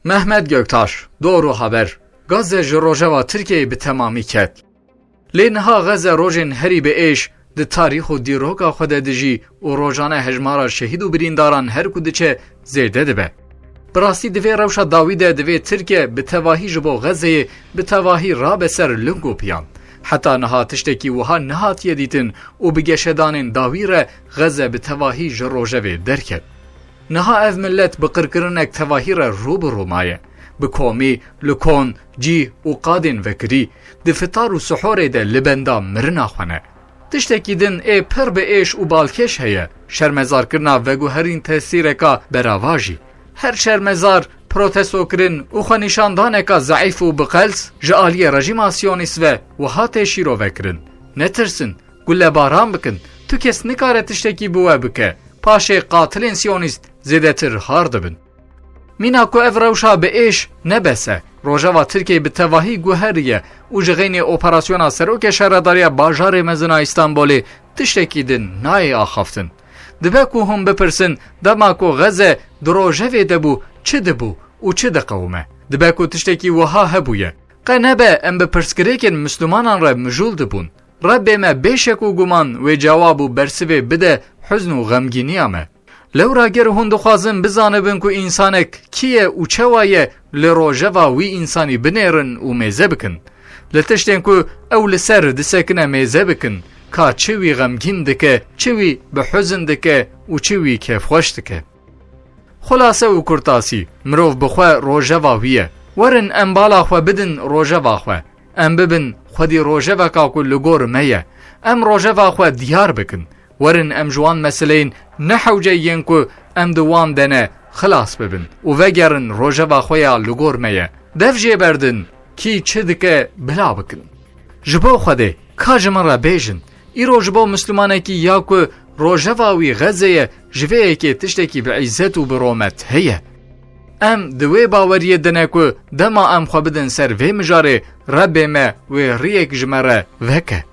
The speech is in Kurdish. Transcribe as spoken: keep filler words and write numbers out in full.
Mehmet Göktaş, Doğru Haber, Gazze ji rojeva Tirkiyeyê bi temamî ket. Lê niha Gazze rojên herî bi êş di tarîx û dîroka xwe de dijî û rojane hejmara şehîd û birîndaran her ku diçe zêde dibe. Bi rastî di vê rewşa dawî de divê Tirkiye bi tevahî ji bo Gazeyê bi tevahî rabe ser ling û piyan. Heta niha tiştekî wiha nehatiye dîtin û bi geşedanên dawî re Gaze bi tevahî ji rojevê derket. Niha ev millet bi qirkirinek tevahî re rû bi rû maye. Bi komî, li kon, cîh û qadên vekirî, di fitar û sihorê de li benda mirina xwe ne. Tiştekî din ê pir bi êş û balkêş heye, şermezarkirina veguherîn tesîreka berava jî. Her şermezar, protestokirin û xwenîşandaneka zeîf û biqels ji aliyê rejîma siyonîst ve wiha tê şîrovekirin: Netirsin, gulebaran bikin, tu kes nikare tiştekî bi we bike, paşê qatilên siyonîst zêdetir har dibin. Mîna ku ev rewşa bi êş ne bes e, rojeva Tirkiyeyê bi tevahî guheriye û ji xeynê operasyona Serokê Şaredariya Bajarê Mezin a Îstanbolê tiştekî din nayê axaftin. Dibe ku hûn bipirsin, dema ku Xeze di rojevê de bû, çi dibû û çi diqewime? Dibe ku tiştekî wiha hebûye. Qe nebe em bi pirsgirêkên Mislimanan re mijûl dibûn. Rebbê me bê şek û guman wê cewab û bersivê bide huzn û xemgîniya me. Lewra ger hûn dixwazin bizanibin ku însanek kî ye û çawa ye, li rojeva wî însanî binêrin û mêze bikin. Li tiştên ku ew li ser disekine mêze bikin, ka çi wî xemgîn dike, çi wî bi huzn dike û çi wî kêfxweş dike. Xulase û kurtasî, mirov bi xwe rojeva wî ye. Werin em bala xwe bidin rojeva xwe. Em bibin xwedî rojeveka ku li gor me ye. Em rojeva xwe diyar bikin. Werin em ji wan meseleyên ne hewce yên ku em di wan de ne xilas bibin û vegerin rojeva xwe ya li gor me ye. Dev jê berdin, kî çi dike bila bikin. Ji bo Xwedê, ka ji min re bêjin, îro ji bo Mislimanekî ya ku rojeva wî Xezê ye, ji vê yekê tiştekî bi îzzet û bi romet heye? Em di wê baweriyê de ne ku dema em xwe bidin ser vê mijarê, Rebbê me wê riyek ji me re veke.